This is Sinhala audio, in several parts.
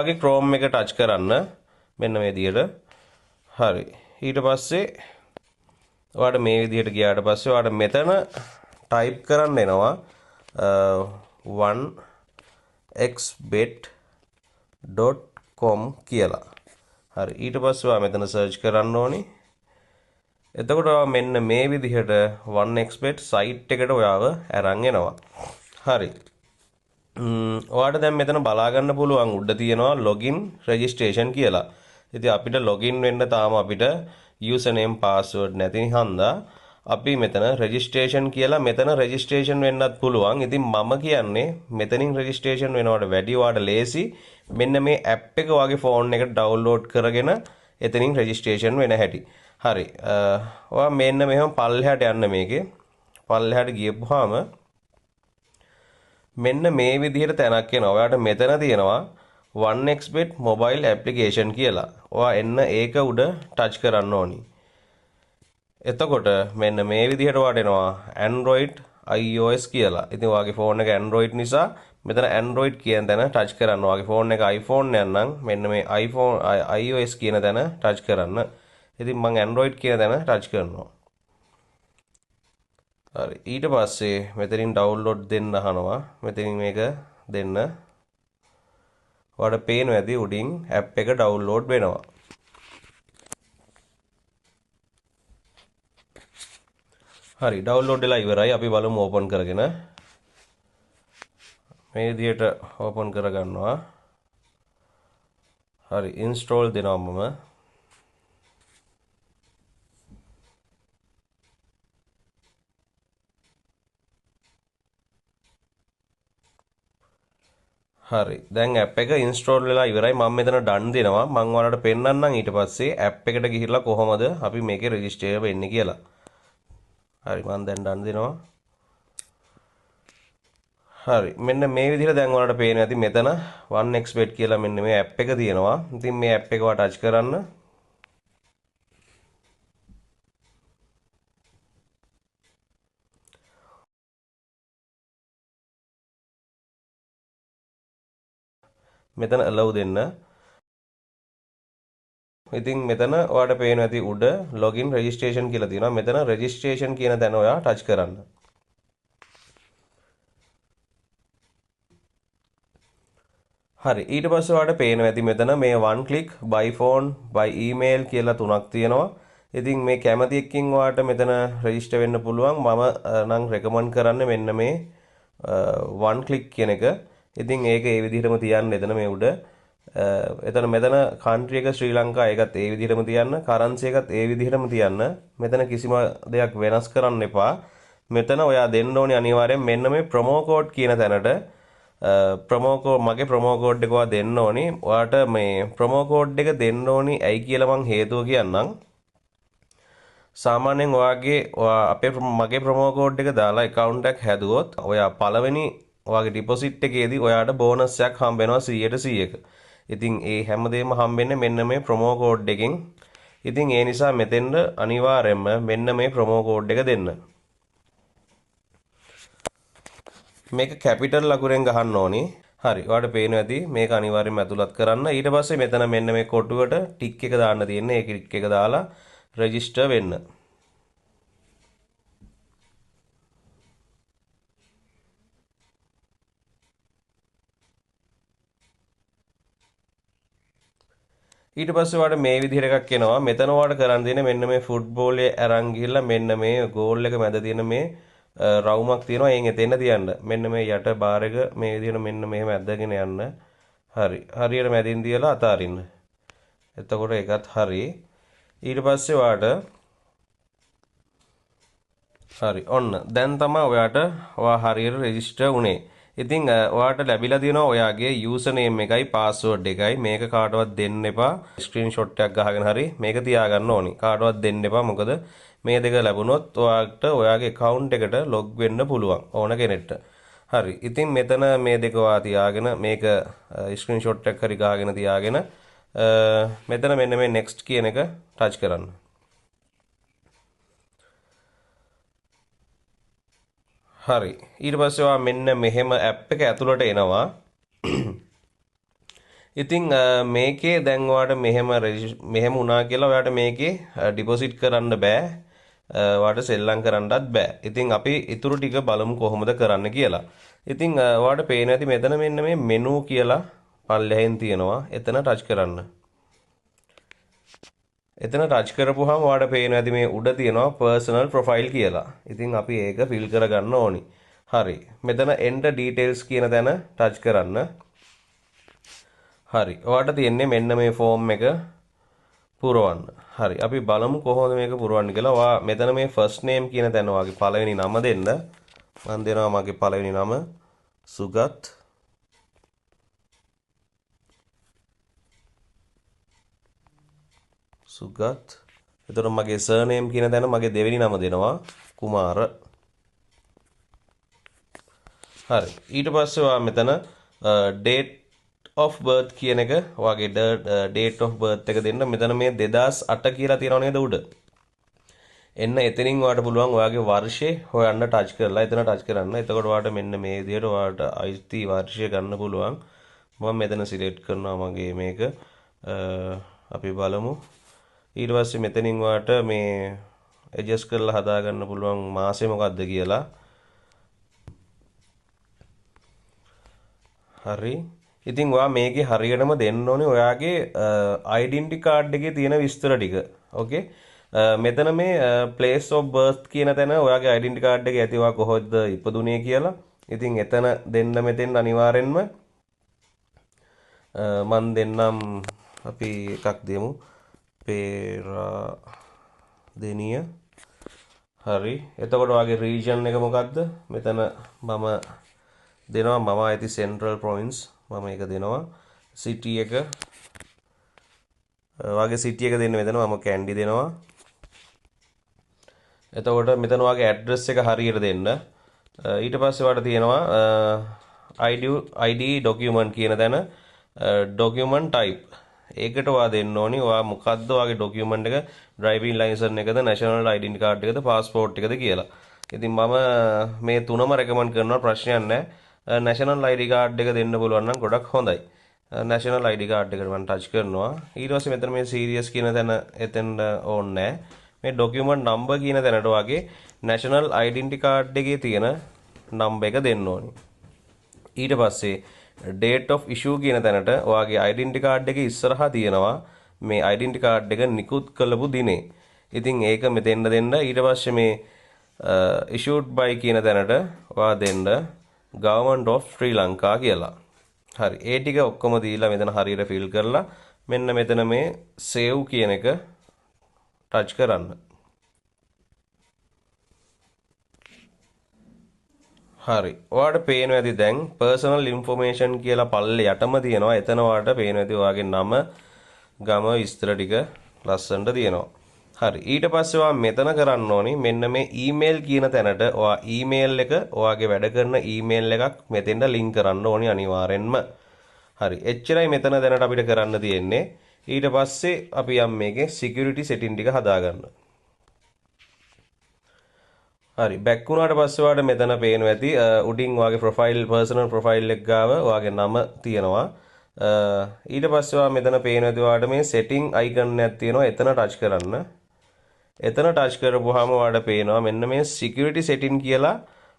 ඔයාගේ Chrome එක ටච් කරන්න මෙන්න මේ විදිහට. හරි. ඊට පස්සේ ඔයාට මේ විදිහට ගියාට පස්සේ ඔයාට මෙතන ටයිප් කරන්න එනවා 1xbet.com කියලා. හරි. ඊට පස්සේ ඔයා මෙතන සර්ච් කරන්න ඕනි. එතකොට ඔයා මෙන්න මේ විදිහට 1xbet site එකට ඔයාව අරන් එනවා. හරි. ඔයාට දැන් මෙතන බලා ගන්න පුළුවන් උඩ තියෙනවා login registration කියලා. ඉතින් අපිට login වෙන්න තාම අපිට username password නැති හන්දා අපි මෙතන registration කියලා මෙතන registration වෙන්නත් පුළුවන්. ඉතින් මම කියන්නේ මෙතනින් registration වෙනවට වැඩිය ඔයාට ලේසි මෙන්න මේ app එක ඔයාගේ phone එකට download කරගෙන එතනින් registration වෙන හැටි. හරි. ඔයා මෙන්න මෙහෙම පල්ලෙහාට යන්න මේකේ. පල්ලෙහාට ගියපුවාම මෙන්න මේ විදිහට තැනක් එනවා. ඔයාට මෙතන තියෙනවා 1xbet mobile application කියලා. ඔයා එන්න ඒක උඩ ටච් කරන්න ඕනි. එතකොට මෙන්න මේ විදිහට ඔයාට එනවා Android iOS කියලා. ඉතින් ඔයාගේ ෆෝන් එක Android නිසා මෙතන Android කියන තැන ටච් කරන්න. ඔයාගේ ෆෝන් එක iPhone එකක් නම් මෙන්න මේ iPhone iOS කියන තැන ටච් කරන්න. ඉතින් මං Android කියන තැන ටච් කරනවා. හරි. ඊට පස්සේ මෙතනින් ඩවුන්ලෝඩ් දෙන්න අහනවා. මෙතනින් මේක දෙන්න. ඔයාලට පේනවා ඇති උඩින් ඇප් එක ඩවුන්ලෝඩ් වෙනවා. හරි, ඩවුන්ලෝඩ් වෙලා ඉවරයි. අපි බලමු ඕපන් කරගෙන. මේ විදිහට ඕපන් කරගන්නවා. හරි, ඉන්ස්ටෝල් දෙනවා මම. හරි, දැන් ඇප් එක ඉන්ස්ටෝල් වෙලා ඉවරයි. මම මෙතන ඩන් දෙනවා. මං ඔයාලට පෙන්නන්නම් ඊට පස්සේ ඇප් එකට ගිහිල්ලා කොහොමද අපි මේකේ රෙජිස්ටර් වෙන්නේ කියලා. හරි, මං දැන් ඩන් දෙනවා. හරි, මෙන්න මේ විදිහට දැන් ඔයාලට පේනවා ඇති මෙතන 1xbet කියලා මෙන්න මේ ඇප් එක තියෙනවා. ඉතින් මේ ඇප් එක ඔයා ටච් කරන්න. මෙතන allow දෙන්න. ඉතින් මෙතන ඔයාලට පේනවා ඇති උඩ login registration කියලා තියෙනවා. මෙතන registration කියන තැන ඔයා ටච් කරන්න. හරි, ඊට පස්සේ ඔයාලට පේනවා ඇති මෙතන මේ one click by phone by email කියලා තුනක් තියෙනවා. ඉතින් මේ කැමති එකකින් ඔයාලට මෙතන රෙජිස්ටර් වෙන්න පුළුවන්. මම නම් රෙකමන්ඩ් කරන්නේ මෙන්න මේ one click කියන එක. ඉතින් ඒක ඒ විදිහටම තියන්න එතන මේ උඩ. එතන මෙතන කන්ට්‍රි එක ශ්‍රී ලංකා ඒකත් ඒ විදිහටම තියන්න, කරන්සි එකත් ඒ විදිහටම තියන්න. මෙතන කිසිම දෙයක් වෙනස් කරන්න එපා. මෙතන ඔයා දෙන්න ඕනේ අනිවාර්යෙන් මෙන්න මේ ප්‍රොමෝ කෝඩ් කියන තැනට ප්‍රොමෝ කෝඩ්, මගේ ප්‍රොමෝ කෝඩ් එක ඔයා දෙන්න ඕනි. ඔයාට මේ ප්‍රොමෝ කෝඩ් එක දෙන්න ඕනි ඇයි කියලා මං හේතුව කියන්නම්. සාමාන්‍යයෙන් ඔයාගේ ඔයා අපේ මගේ ප්‍රොමෝ කෝඩ් එක දාලා ඇකවුන්ට් එකක් හැදුවොත් ඔයා පළවෙනි ඔයාගේ ඩිපොසිට් එකේදී ඔයාට බෝනස් එකක් හම්බ වෙනවා 100ට 100ක. ඉතින් ඒ හැමදේම හම්බෙන්නේ මෙන්න මේ ප්‍රොමෝ කෝඩ් එකෙන්. ඉතින් ඒ නිසා මෙතෙන්ද අනිවාර්යයෙන්ම මෙන්න මේ ප්‍රොමෝ කෝඩ් එක දෙන්න. මේක කැපිටල් ලකුණෙන් ගහන්න ඕනි. හරි, ඔයාලට පේනවා ඇති මේක අනිවාර්යයෙන්ම ඇතුළත් කරන්න. ඊට පස්සේ මෙතන මෙන්න මේ කොටුවට ටික් එක දාන්න තියෙන්නේ. ඒ ටික් එක දාලා රෙජිස්ටර් වෙන්න. ඊට පස්සේ ඔයාලට මේ විදිහට එකක් එනවා. මෙතන ඔයාලට කරන්න තියෙන්නේ මෙන්න මේ ෆුට්බෝලේ අරන් ගිහිල්ලා මෙන්න මේ ගෝල් එක මැද තියෙන මේ රවුමක් තියෙනවා. එයින් එතෙන් තියන්න. මෙන්න මේ යට බාර් එක මේ විදිහට මෙන්න මෙහෙම ඇදගෙන යන්න. හරි. හරියට මැදින් තියලා අතාරින්න. එතකොට ඒකත් හරි. ඊට පස්සේ ඔයාට හරි. ඔන්න දැන් තමයි ඔයාට ඔයා හරියට රෙජිස්ටර් වුණේ. ඉතින් ඔයාට ලැබිලා තියෙනවා ඔයාගේ යූසර් නේම් එකයි පාස්වර්ඩ් එකයි. මේක කාටවත් දෙන්න එපා. ස්ක්‍රීන්ෂොට් එකක් ගහගෙන හරි මේක තියාගන්න ඕනි. කාටවත් දෙන්න එපා. මොකද මේ දෙක ලැබුණොත් ඔයාට ඔයාගේ ඇකවුන්ට් එකට ලොග් වෙන්න පුළුවන් ඕන කෙනෙක්ට. හරි. ඉතින් මෙතන මේ දෙක ඔයා තියාගෙන මේක ස්ක්‍රීන්ෂොට් එකක් හරි ගහගෙන තියාගෙන මෙතන මෙන්න මේ next කියන එක ටච් කරන්න. හරි. ඊට පස්සේ ඔයා මෙන්න මෙහෙම ඇප් එක ඇතුළට එනවා. ඉතින් මේකේ දැන් ඔයාට මෙහෙම මෙහෙම වුණා කියලා ඔයාට මේකේ ඩිපොසිට් කරන්න බෑ. ඔයාට සෙල්ලම් කරන්නත් බෑ. ඉතින් අපි ඉතුරු ටික බලමු කොහොමද කරන්න කියලා. ඉතින් ඔයාට පේන ඇති මෙතන මෙන්න මේ මෙනු කියලා පල්ලෙහෙන් තියෙනවා. එතන ටච් කරන්න. එතන ටච් කරපුවාම ඔයාට පේන ඇති මේ උඩ තියෙනවා පර්සනල් ප්‍රොෆයිල් කියලා. ඉතින් අපි ඒක ෆිල් කරගන්න ඕනි. හරි. මෙතන enter details කියන තැන ටච් කරන්න. හරි. ඔයාට තියෙන්නේ මෙන්න මේ ෆෝම් එක පුරවන්න. හරි. අපි බලමු කොහොමද මේක පුරවන්නේ කියලා. ඔයා මෙතන මේ first name කියන තැන ඔයාගේ පළවෙනි නම දෙන්න. මම දෙනවා මගේ පළවෙනි නම සුගත්. සුගත්. එතකොට මගේ surname කියන තැන මගේ දෙවෙනි නම දෙනවා කුමාර. හරි. ඊට පස්සේ ඔයා මෙතන date of birth කියන එක ඔයාගේ date of birth එක දෙන්න. මෙතන මේ 2008 කියලා තියෙනව නේද උඩ? එන්න එතනින් ඔයාට පුළුවන් ඔයාගේ වර්ෂය හොයන්න ටච් කරලා එතන ටච් කරන්න. එතකොට ඔයාට මෙන්න මේ විදිහට ඔයාට අයිති වර්ෂය ගන්න පුළුවන්. මම මෙතන සිලෙක්ට් කරනවා මගේ මේක. අපි බලමු. ඊට පස්සේ මෙතනින් ඔයාට මේ ඇඩ්ජස්ට් කරලා හදාගන්න පුළුවන් මාසෙ මොකද්ද කියලා. හරි. ඉතින් ඔයා මේකේ හරියටම දෙන්න ඕනේ ඔයාගේ ඩෙන්ටිටි කාඩ් එකේ තියෙන විස්තර ටික. ඕකේ. මෙතන මේ place of birth කියන තැන ඔයාගේ ඩෙන්ටිටි කාඩ් එකේ ඇති ඔයා කොහොමද ඉපදුනේ කියලා. ඉතින් එතන දෙන්න මෙතෙන් අනිවාර්යෙන්ම මන් දෙන්නම් අපි එකක් දෙමු. පේරාදෙනිය. හරි. එතකොට ඔයාගේ region එක මොකද්ද? මෙතන මම දෙනවා මම ඇති central province මම ඒක දෙනවා. සිටි එක ඔයාගේ සිටි එක දෙන්න මෙතන මම කැන්ඩි දෙනවා. එතකොට මෙතන ඔයාගේ ඇඩ්‍රස් එක හරියට දෙන්න. ඊට පස්සේ ඔයාලට තියෙනවා ID document කියන තැන ඩොකියුමන්ට් ටයිප්. ඒකට ඔයා දෙන්න ඕනි ඔයා මොකද්ද ඔයාගේ ඩොකියුමන්ට් එක, ඩ්‍රයිවිං ලයිසන් එකද, නැෂනල් ඩෙන්ටිටි කාඩ් එකද, පාස්පෝර්ට් එකද කියලා. ඉතින් මම මේ තුනම රෙකමන්ඩ් කරනවා, ප්‍රශ්නයක් නැහැ. නැෂනල් ID card එක දෙන්න පුළුවන් නම් ගොඩක් හොඳයි. නැෂනල් ID card එකට මම ටච් කරනවා. ඊට පස්සේ මෙතන මේ සීරියස් කියන තැන එතෙන්ට ඕනේ නැහැ. මේ ඩොකියුමන්ට් නම්බර් කියන තැනට ඔයාගේ නැෂනල් ඩෙන්ටිටි කාඩ් එකේ තියෙන නම්බර් එක දෙන්න ඕනි. ඊට පස්සේ date of issue කියන තැනට ඔයාගේ ඩෙන්ටිටි කාඩ් එකේ ඉස්සරහා තියෙනවා මේ ඩෙන්ටිටි කාඩ් එක නිකුත් කළපු දිනේ. ඉතින් ඒක මෙතෙන්ට දෙන්න. ඊට පස්සේ මේ issued by කියන තැනට ඔයා දෙන්න Government of Sri Lanka කියලා. හරි. ඒ ටික ඔක්කොම දීලා මෙතන හරියට ෆිල් කරලා මෙන්න මෙතන මේ save කියන එක ටච් කරන්න. හරි. ඔයාට පේනවා ඇති දැන් personal information කියලා පල්ලේ යටම තියෙනවා. එතන ඔයාට පේනවා ඇති ඔයාගේ නම, ගම විස්තර ටික ලස්සනට තියෙනවා. හරි. ඊට පස්සේ ඔයා මෙතන කරන්න ඕනි මෙන්න මේ ඊමේල් කියන තැනට ඔයා ඊමේල් එක ඔයාගේ වැඩ කරන ඊමේල් එකක් මෙතෙන්ට ලින්ක් කරන්න ඕනි අනිවාර්යෙන්ම. හරි. එච්චරයි මෙතන දැනට අපිට කරන්න තියෙන්නේ. ඊට පස්සේ අපි යම් මේකේ සිකියුරිටි සෙටින් ටික හදාගන්න. හරි. බැක් වුණාට පස්සේ ඔයාට මෙතන පේනවා ඇති උඩින් ඔයාගේ ප්‍රොෆයිල්, පර්සනල් ප්‍රොෆයිල් එක ගාව ඔයාගේ නම තියෙනවා. ඊට පස්සේ ඔයා මෙතන පේනවා ඇති ඔයාට මේ සෙටින් අයිකන් එකක් තියෙනවා. එතන ටච් කරන්න. එතන ටච් කරපුවාම ඔයාලට පේනවා මෙන්න මේ සිකියුරිටි සෙටින් කියලා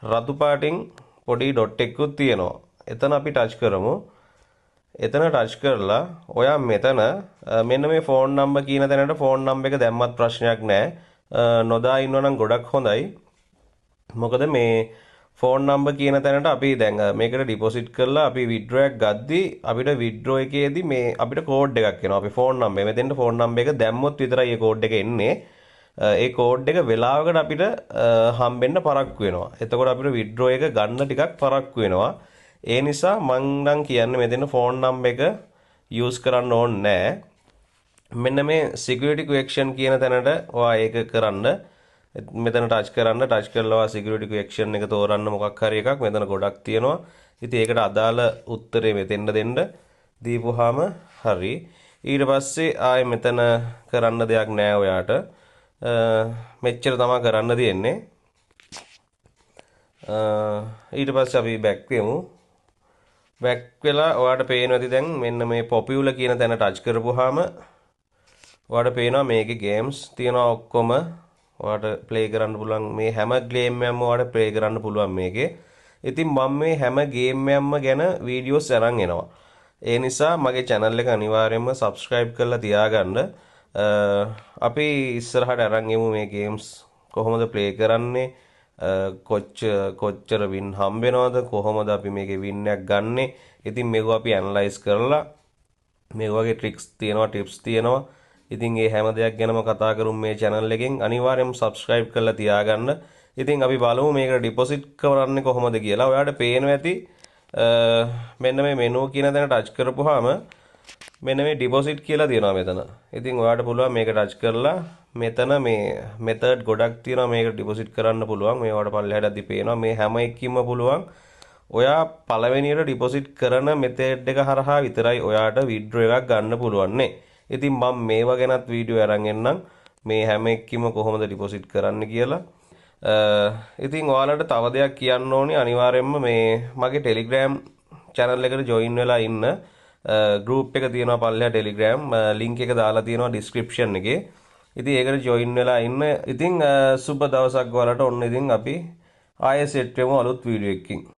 රතු පාටින් පොඩි ඩොට් එකකුත් තියෙනවා. එතන අපි ටච් කරමු. එතන ටච් කරලා ඔයා මෙතන මෙන්න මේ ෆෝන් නම්බර් කියන තැනට ෆෝන් නම්බර් එක දැම්මත් ප්‍රශ්නයක් නෑ. නොදා ඉන්නවා නම් ගොඩක් හොඳයි. මොකද මේ ෆෝන් නම්බර් කියන තැනට අපි දැන් මේකට ඩිපොසිට් කරලා අපි විත්ඩ්‍රෝ එකක් ගද්දි අපිට විත්ඩ්‍රෝ එකේදී මේ අපිට කෝඩ් එකක් එනවා. අපි ෆෝන් නම්බර් මෙතෙන්ට ෆෝන් නම්බර් එක දැම්මොත් විතරයි ඒ කෝඩ් එක එන්නේ. ඒ කෝඩ් එක වෙලාවකට අපිට හම්බෙන්න පරක්කු වෙනවා. එතකොට අපිට විත්ඩ්‍රෝ එක ගන්න ටිකක් පරක්කු වෙනවා. ඒ නිසා මං නම් කියන්නේ මෙතන ෆෝන් නම්බර් එක යූස් කරන්න ඕනේ නෑ. මෙන්න මේ සිකියුරිටි ක්වෙස්චන් කියන තැනට ඔයා ඒක කරන්න. මෙතන ටච් කරන්න. ටච් කරලා ඔයා සිකියුරිටි ක්වෙස්චන් එක තෝරන්න මොකක් හරි එකක්. මෙතන ගොඩක් තියෙනවා. ඉතින් ඒකට අදාළ උත්තරේ මෙතෙන්ට දෙන්න. දීපුවාම හරි. ඊට පස්සේ ආයේ මෙතන කරන්න දෙයක් නෑ ඔයාට. මෙච්චර තමා කරන්න තියෙන්නේ. ඊට පස්සේ අපි බැක් වෙමු. බැක් වෙලා ඔයාට පේනවා ඇති දැන් මෙන්න මේ පොපියුලර් කියන තැන ටච් කරපුවාම ඔයාට පේනවා මේකේ ගේම්ස් තියෙනවා ඔක්කොම. ඔයාට ප්ලේ කරන්න පුළුවන් මේ හැම ගේම් එකක්ම ඔයාට ප්ලේ කරන්න පුළුවන් මේකේ. ඉතින් මම මේ හැම ගේම් එකක්ම ගැන වීඩියෝස් අරන් එනවා. ඒ නිසා මගේ channel එක අනිවාර්යයෙන්ම subscribe කරලා තියාගන්න. අපි ඉස්සරහට අරන් එමු මේ ගේම්ස් කොහොමද ප්ලේ කරන්නේ, කොච්චර වින් හම්බ වෙනවද, කොහොමද අපි මේකේ වින් එකක් ගන්නෙ. ඉතින් මේක අපි ඇනලයිස් කරලා මේ වගේ ට්‍රික්ස් තියෙනවා, ටිප්ස් තියෙනවා. ඉතින් ඒ හැම දෙයක් ගැනම කතා කරමු මේ channel එකෙන්. අනිවාර්යයෙන්ම subscribe කරලා තියාගන්න. ඉතින් අපි බලමු මේකට ඩිපොසිට් කරන්නේ කොහොමද කියලා. ඔයාලට පේනවා ඇති මෙන්න මේ මෙනු කියන තැන ටච් කරපුවාම මෙන්න මේ ඩිපොසිට් කියලා තියෙනවා මෙතන. ඉතින් ඔයාලට පුළුවන් මේක ටච් කරලා මෙතන මේ මෙතඩ් ගොඩක් තියෙනවා මේක ඩිපොසිට් කරන්න පුළුවන්. මේ ඔයාලට පල්ලෙහාට ඇද්දි පේනවා මේ හැම එකකින්ම පුළුවන්. ඔයා පළවෙනියට ඩිපොසිට් කරන මෙතඩ් එක හරහා විතරයි ඔයාට විඩ්‍රෝ එකක් ගන්න පුළුවන් නේ. ඉතින් මම මේවා ගැනත් වීඩියෝ අරන් එන්නම්, මේ හැම එකකින්ම කොහොමද ඩිපොසිට් කරන්න කියලා. ඉතින් ඔයාලට තව දෙයක් කියන්න ඕනි, අනිවාර්යයෙන්ම මේ මගේ Telegram channel එකට join වෙලා ඉන්න. ගෲප් එක තියෙනවා පල්ලෙහා Telegram link එක දාලා තියෙනවා description එකේ. ඉතින් ඒකට join වෙලා ඉන්න. ඉතින් සුබ දවසක් ඔයාලට. ඔන්න ඉතින් අපි ආයෙ සෙට් වෙමු අලුත් වීඩියෝ එකකින්.